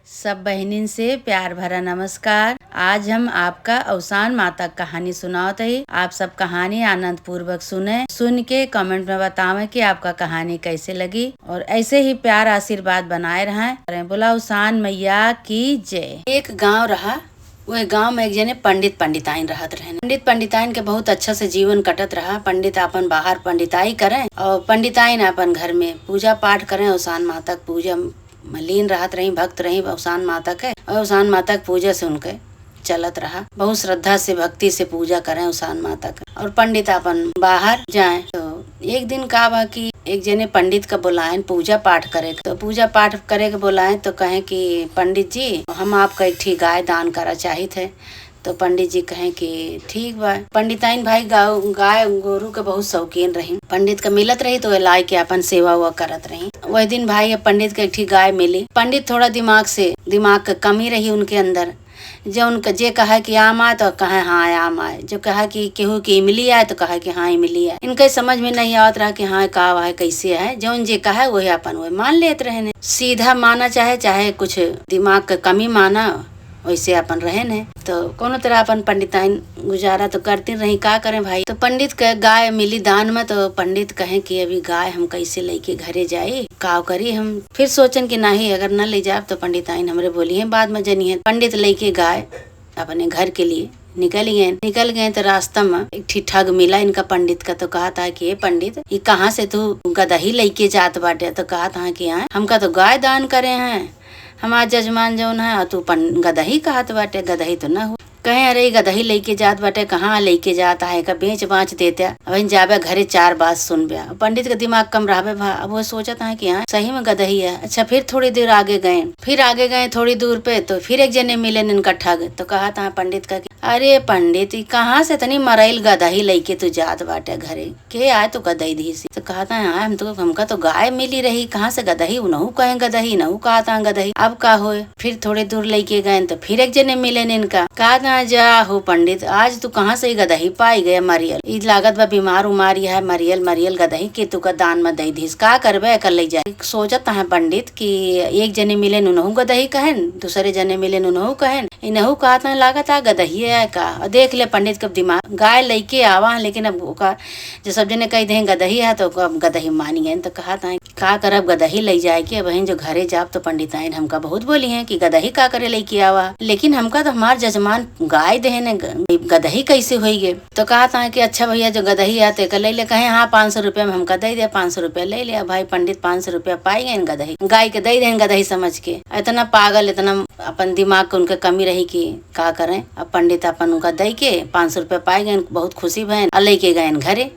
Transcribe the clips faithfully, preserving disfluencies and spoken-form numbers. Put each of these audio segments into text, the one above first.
सब बहिनिन से प्यार भरा नमस्कार। आज हम आपका अवसान माता क कहानी सुनावत हई। आप सब कहानी आनंद पूर्वक सुने, सुन के comment में बतावें कि आपका कहानी कैसे लगी और ऐसे ही प्यार आशीर्वाद बनाए रहें। बोला अवसान मैया की जय। एक गांव रहा, वह गांव में एक जने पंडित पंडिताइन रहत रहें। पंडित पंडिताइन के बहुत अच्छा से जीवन कटत रहा। पंडित आपन बाहर पंडिताई करें और पंडिताइन आपन घर में पूजा पाठ करें, अवसान माता क पूजा में लीन रहत रही, भक्त रही अवसान माता के, और अवसान माता के पूजा से उनके चलत रहा। बहुत श्रद्धा से, भक्ति से पूजा करें अवसान माता के, और पंडित आपन बाहर जाए। तो एक दिन का बा कि एक जने पंडित का बुलाएन पूजा पाठ करे के। तो पूजा पाठ करे के बुलाएन तो कहें कि पंडित जी, हम आपका एक ठी गाय दान करा चाहित है। तो पंडित जी कहें कि ठीक बा। पंडिताइन भाई गाय, गाय गोरू के बहुत शौकीन रही। पंडित का मिलत रही तो वे लाए के अपन सेवा उवा करत रही। वह दिन भाई अब पंडित के एक ठी गाय मिली। पंडित थोड़ा दिमाग से, दिमाग के कमी रही उनके अंदर। जो उनका जे कहा कि आम आए तो कहे हाँ आम आए, जो कहा कि केहू की इमली आए तो कहे कि हाँ इमली आए। इनके समझ में नहीं आवत रहा कि हाँ का है, कैसे है। जौन जे कहा वही अपन वही मान लेत रहे ने। सीधा माना चाहे, चाहे कुछ दिमाग के कमी माना, वैसे अपन रहेन है। तो कोनो तरह अपन पंडिताइन गुजारा तो करती रही, का करें भाई। तो पंडित के गाय मिली दान में, तो पंडित कहें कि अभी गाय हम कैसे लेके घरे जाई, का करी हम। फिर सोचेन कि नाही, अगर न ले जाब तो पंडिताइन हमरे बोली हैं, बाद में जनी है। पंडित लेके गाय अपने घर के लिए निकल गए। निकल गए तो रास्ता में एक ठी ठग मिला इनका पंडित का, तो कहा था कि "ए पंडित, ये कहाँ से तू गदही लेके जात बाटे?" तो कहा था कि "हाँ, हमका तो गाय दान करे हैं हमार जजमान जौन है, और तू पन-, गदही कहत बाटे, गदही तो ना हो।" कहे, "अरे, ई गदही लेके जात बाटे, कहाँ लेके जात है, एका बेच बाच देते, अब जाबे घरे चार बात सुनबे।" अब पंडित के दिमाग कम रहबे भा, अब वो सोचत है कि हाँ, सही में गदही है। अच्छा, फिर थोड़ी देर आगे गए, फिर आगे गए थोड़ी दूर पे, तो फिर एक जने मिले इनका ठग, तो कहा था पंडित का कि, "अरे पंडित, ई कहाँ से इतनी मरइल गदही लेके तू जात बाटे घरे?" के आए तो गदही दी सी। तो कहता है, "हाँ, हम तो, हमका तो गाय मिली रही, कहाँ से गदही?" उनहू कहे गदही, इनहू कहता है गदही। अब का होए? फिर थोड़े दूर लेके गए तो फिर एक जने मिले इनका। कहता है, "जा हो पंडित, आज तू कहाँ से ई गदही पाई गए मरियल? ई लागत बा बीमार उमार ही है, मरियल, मरियल गदही के तू का दान में दे दीस। का करबे एकर ले जाए?" सोचत है पंडित कि एक जने मिले उनहू गदही कहन, दूसरे जने मिले उनहू कहन, इनहू कहत है लागत है गदही है का। और देख ले पंडित के दिमाग, गाय लेके आवा है, लेकिन अब ओका जो सब जने कह दें गदही है, तो अब गदही मान गए। तो कहत है, "का करब गदही ले जाए के? अब जो घरे जाब तो पंडिताइन हमका बहुत बोली हैं कि गदही का करे लेके आवा, लेकिन हमका तो हमार जजमान गाय देहन है, ग-, गदही कैसे होई गे?" तो कहत है कि "अच्छा भैया, जो गदही है तो एकर ले ले।" कहे, "हाँ, पाँच सौ रुपया में हमका दे दे।" पाँच सौ रुपया ले ले। अब भाई पंडित पाँच सौ रुपया पाई गए गदही, गाय के दे दें गदही समझ के। इतना पागल, इतना अपन दिमाग के उनके कमी रही कि का करें। अब पंडित अपन उनका दे के पाँच सौ रुपया पाए गए, बहुत खुशी भयन और लेके गए घरे।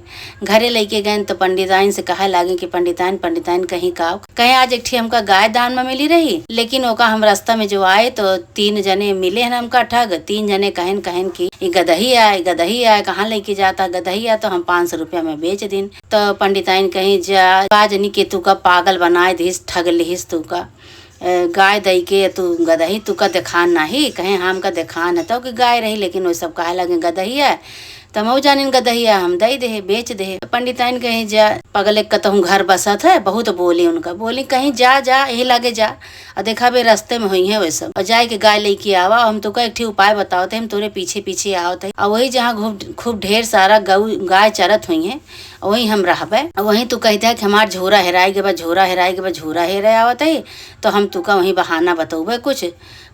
घरे लेके गए तो पंडिताइन से कहे लागे कि "पंडिताइन, पंडिताइन कहीं का?" कहे, "आज एक ठी हमका गाय दान में मिली रही, लेकिन ओका हम रास्ता में जो आए तो तीन जने मिले हैं हमका ठग, तीन जने कहन, कहन कि ई गदही आए, गदही आए, कहाँ लेके जाता गदही आए, तो हम पाँच सौ रुपया में बेच दिन।" तो पंडिताइन कहीं, "जा, का जनी के तू का पागल बनाए दिस, ठग लिहिस तू का।" ए, गाय दई के तू गदही तू का देखान नाही, कहे हमका देखान है तो कि गाय रही, लेकिन वो सब कहे लगे गदही है, तो हम जानिन गदही है, हम दई दे, बेच दे। पंडिताइन कहे, "जा पगले कतहूँ घर बसत है।" बहुत बोली उनका, बोली कहीं, "जा, जा, यही लागे जा, और देखा बे रास्ते में हुई है वो सब, और जाए के गाय लेके आवा, हम तो का एक ठी उपाय बतावत है, हम तोरे पीछे पीछे आवत है, और वही जहाँ खूब, खूब ढेर सारा गऊ, गाय चरत हुई है, वहीं हम रहबे, और वहीं तू कह दे कि हमार झोरा हेराए के बा, झोरा हेराए के बा, झोरा हेराए आवत है, तो हम तुका वहीं बहाना बतौबे कुछ,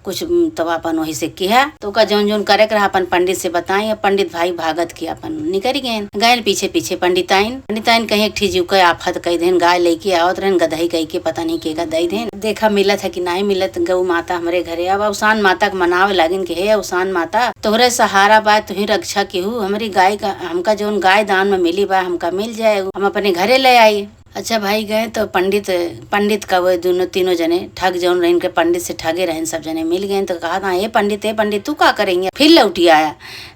कुछ, उम, तब अपन वहीं से किहा।" तो ओका जौन जौन करे के रहा अपन पंडित से बताई, और पंडित भाई भागत के अपन निकल गए, गए पीछे पीछे पंडिताइन। पंडिताइन कहीं एक ठी जीव के आफत कह देन, गाय लेके आवत रहन, गदही कह के पता नहीं के का दे देन। देखा मिलत है कि नहीं मिलत गौ माता हमरे घरे। अब अवसान माता के मनावे लागिन कि "हे अवसान माता, तोहरे सहारा बा, तुही रक्षा केहू, हमरी गाय का, हमका जौन गाय दान में मिली बा, हमका मिल जाए, हम अपने घरे ले आई।" अच्छा भाई गए तो पंडित, पंडित का वो दोनों तीनों जने ठग जौन रहे, इनके पंडित से ठगे रहन, सब जने मिल गए तो कहा था, "ए पंडित, ए पंडित, तू का करेंगे?" फिर लौटी आया,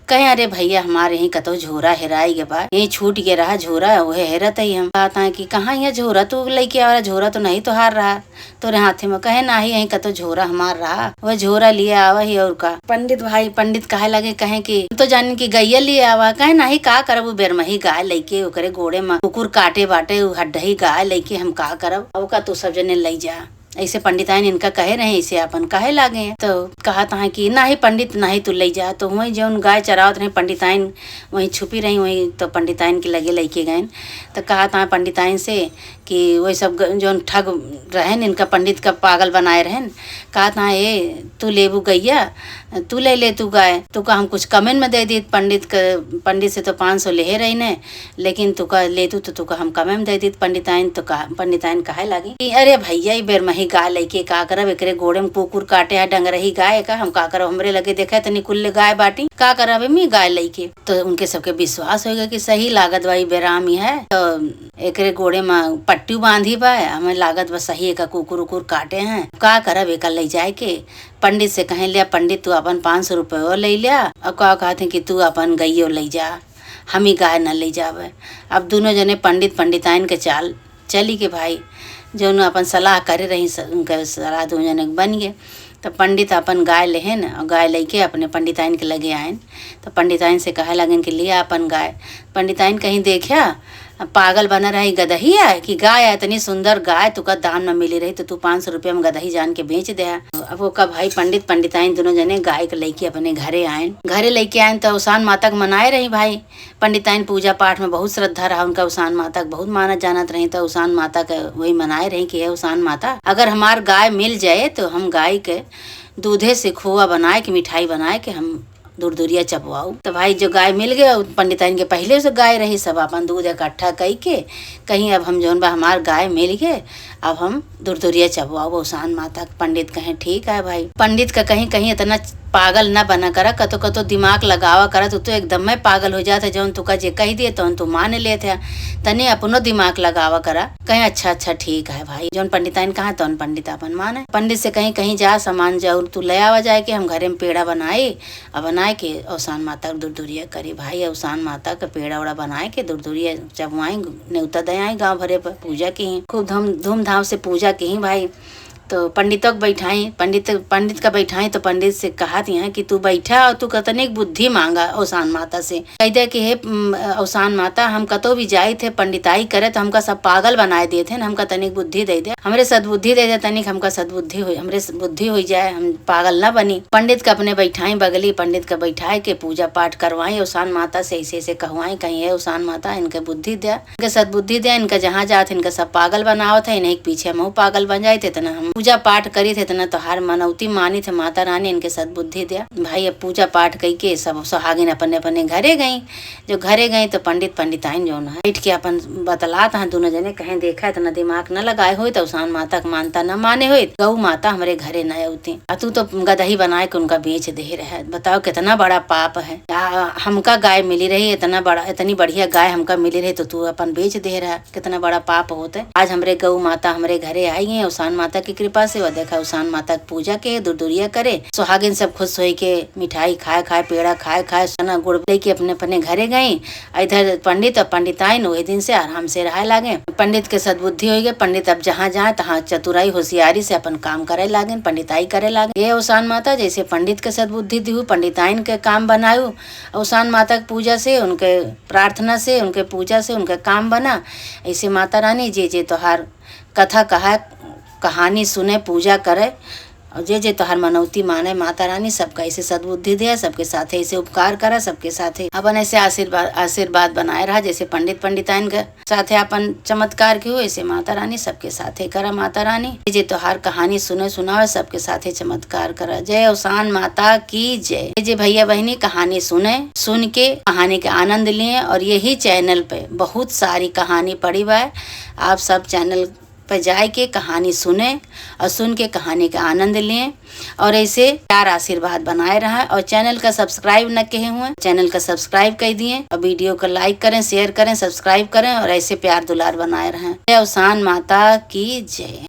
कहे, "अरे भैया, हमारे यहीं कतौ झोरा हेराई गए बा, यहीं छूट गए रहा झोरा, वह हेरत ही हम।" कहा था कि "कहाँ यह झोरा तू लेके आ रहा, झोरा तो नहीं तोहार रहा तोरे हाथे में।" कहे, "नाही, यहीं कतौ झोरा हमार रहा, वह झोरा लिए आवा ही और का।" पंडित भाई, पंडित कहे लगे, कहे कि "हम तो जानिन कि गैया लिए आवा।" कहे, "नाही, का करब, वो बेरमही गाय लेके ओकरे गोड़े में कुकुर काटे बाटे, वो हड्डही गाय लेके हम का करब, अब का तू सब जने ले जा।" ऐसे पंडिताइन इनका कहे रहे, ऐसे आपन कहे लागे। तो कहत हैं कि नाही पंडित, नाही तू लइ जा। तो वहीं जौन गाय चरावत रहे पंडिताइन, वहीं छुपी रही, वहीं तो पंडिताइन के लगे लइके गए। तो कहत हैं पंडिताइन से कि वही सब ग-, जौन ठग रहेन, इनका पंडित का पागल बनाए रहेन, कहत हैं, "ए, तू लेबू गइया, तू ले ले तू गाय, तू का हम कुछ कमेन में दे दीत।" पंडित के, पंडित से तो पाँच सौ लेहे रही ने, लेकिन तुका लेतू तो तुका हम कमे में दे दीत पंडिताइन। तो कहा, पंडिताइन कहे लागी कि "अरे भइया, ई बेरमही गाय लइके का करब, एकरे गोड़े में कुकुर काटे है, डंगरही गाय का, हम का करब, हमरे लगे देखे तनी कुल्ले गाय बाटी, का करब एमी गाय लइके?" तो उनके सबके विश्वास होइगा कि सही लागत बा ई बेरामी है, तो एकरे गोड़े में पट्टी बांधी बा, हमें लागत बा सही एका कुकुर उकुर काटे हैं, का करब एका लइ जाए के। पंडित से कहें, "लिया पंडित, तू अपन पाँच सौ रुपयो लइ लिया, और का कहत हैं कि तू अपन गइयो लइ जा, हम ही गाय न लइ जावे।" अब दुनो जने पंडित पंडिताइन के चाल चली के भाई, जौन अपन सलाह करे रही, स-, उनके सलाह दुनो जने के बन गए। तो पंडित अपन गाय लेहेन और गाय लइके अपने पंडिताइन के लगे आएन। तो पंडिताइन से कहे लगन कि "लिया अपन गाय।" पंडिताइन कहीं देख्या, पागल बना रही, गदही है कि गाय है, इतनी सुंदर गाय, तुका दाम न मिली रही तो तू पाँच सौ रुपया में गदही जान के बेच दे। अब ओका भाई पंडित पंडिताइन दुनो जने गाय के लइके अपने घरे आएन। घरे लइके आएन तो अवसान माता के मनाए रही भाई। पंडिताइन पूजा पाठ में बहुत श्रद्धा रहा उनका, अवसान माता के बहुत मानत जानत रही, तो अवसान माता के वही मनाए रही कि "हे अवसान माता, अगर हमार गाय मिल जाए तो हम गाय के दूधे से खोआ बनाए के, मिठाई बनाए के हम दुरदुरिया चबवाऊ।" तो भाई जो गाय मिल गए, उ पंडिताइन के पहले से गाय रही, सब अपन दूध इकट्ठा कई के कहीं, "अब हम जौन बा हमार गाय मिल गए, अब हम दुरदुरिया चबवाऊ अवसान माता के।" पंडित कहें, "ठीक है भाई।" पंडित का कहीं, "कहीं इतना पागल न बना करा, कतो कतो दिमाग लगावा करा, तू तो एकदम में पागल हो जात है, जौन तुका जे कही दिए तौन तू मान लेत है, तनी अपनो दिमाग लगावा करा।" कहें, "अच्छा अच्छा ठीक है भाई।" जौन पंडिताइन कहा तौन पंडित अपन माने। पंडित से कहीं, "कहीं जा सामान जौन तू ले आवा जाए के, हम घरे में पेड़ा बनाई, आ बनाए के अवसान माता के दुरदुरिया करी।" भाई अवसान माता के पेड़ा ओड़ा बनाए के दुरदुरिया चबवाई, नेवता दयाई गाँव भरे पर, पूजा किहीं खूब धूम, धूमधाम से पूजा किहीं भाई। तो पंडितों के बैठाई, पंडित, पंडित का बैठाई तो पंडित से कहत हैं कि "तू बैठा और तू कतनिक बुद्धि मांगा अवसान माता से, कह दे कि हे, उम, अवसान माता, हम कतो भी जाइत है पंडिताई करे तो हमका सब पागल बनाए देत हैं, हमका तनिक बुद्धि दे दे, हमरे सद्बुद्धि दे दे तनिक, हमका सद्बुद्धि हो, हमरे स-, बुद्धि हो जाए, हम पागल ना बनी।" पंडित का अपने बैठाई बगली, पंडित का बैठाए के पूजा पाठ करवाई, अवसान माता से ऐसे ऐसे कहवाई, कहीं हे अवसान माता, इनके बुद्धि दे, इनके सद्बुद्धि दे, इनका जहाँ जात इनका सब पागल बनावत है, इन्हीं के पीछे हमहू पागल बन जाइत, इतना हम पूजा पाठ करित है, इतना तोहार मनौती मानित है माता रानी, इनके सद्बुद्धि दे। भाई अब पूजा पाठ कई के सब सुहागिन अपने अपने घरे गई। जो घरे गई तो पंडित पंडिताइन जौन है बैठ के अपन बतलात हैं दुनो जने, कहें, "देखा इतना दिमाग न लगाए होइत, अवसान माता के मानता न माने होइत, गऊ माता हमरे घरे न अउती, आ तू तो गदही बनाए के उनका बेच दे रहे, बताओ कितना बड़ा पाप है। आ, हमका गाय मिली रही, इतना बड़ा, इतनी बढ़िया गाय हमका मिली रही तो तू अपन बेच दे रहा।" कितना बड़ा पाप होत है। आज हमरे गऊ माता हमरे घरे आई हैं, अवसान माता की कृपा से। वह देखा, अवसान माता के पूजा के, दुरदुरिया करे, सुहागिन सब खुश होई के मिठाई खाए खाए, पेड़ा खाए खाए, चना गुड़ लेके अपने अपने घरे गई। इधर पंडित और पंडिताइन वही दिन से आराम से रहे लागे। पंडित के सद्बुद्धि होई गए, पंडित अब जहाँ जाए तहाँ चतुराई होशियारी से अपन काम करे लागे, पंडिताई करे लागे। ये अवसान माता जैसे पंडित के सद्बुद्धि दिहू, पंडिताइन के काम बनायू, अवसान माता के पूजा से, उनके प्रार्थना से, उनके पूजा से उनके काम बना। ऐसे माता रानी जे जे तोहार कथा कहा, कहानी सुने, पूजा करे, और जे जे तोहार मनौती माने, माता रानी सबका ऐसे सद्बुद्धि दे, सबके साथे ऐसे उपकार करा, सबके साथे अपन ऐसे आशीर्वाद, आशीर्वाद बनाए रहा, जैसे पंडित पंडिताइन के साथे अपन चमत्कार के हो, ऐसे माता रानी सबके साथे करा। माता रानी जे जे तोहार कहानी सुने सुनावे, सबके साथे चमत्कार करा। जय अवसान माता की जय। जे भैया बहिनी कहानी सुने, सुन के कहानी के आनंद लिए, और यही चैनल पे बहुत सारी कहानी पड़ी बा। आप सब चैनल पे जाए के कहानी सुने और सुन के कहानी का आनंद लें, और ऐसे प्यार आशीर्वाद बनाए रहा। और चैनल का सब्सक्राइब न किहे हुए, चैनल का सब्सक्राइब कर दिए, और वीडियो को लाइक करें, शेयर करें, सब्सक्राइब करें, और ऐसे प्यार दुलार बनाए रहें। जय अवसान माता की जय।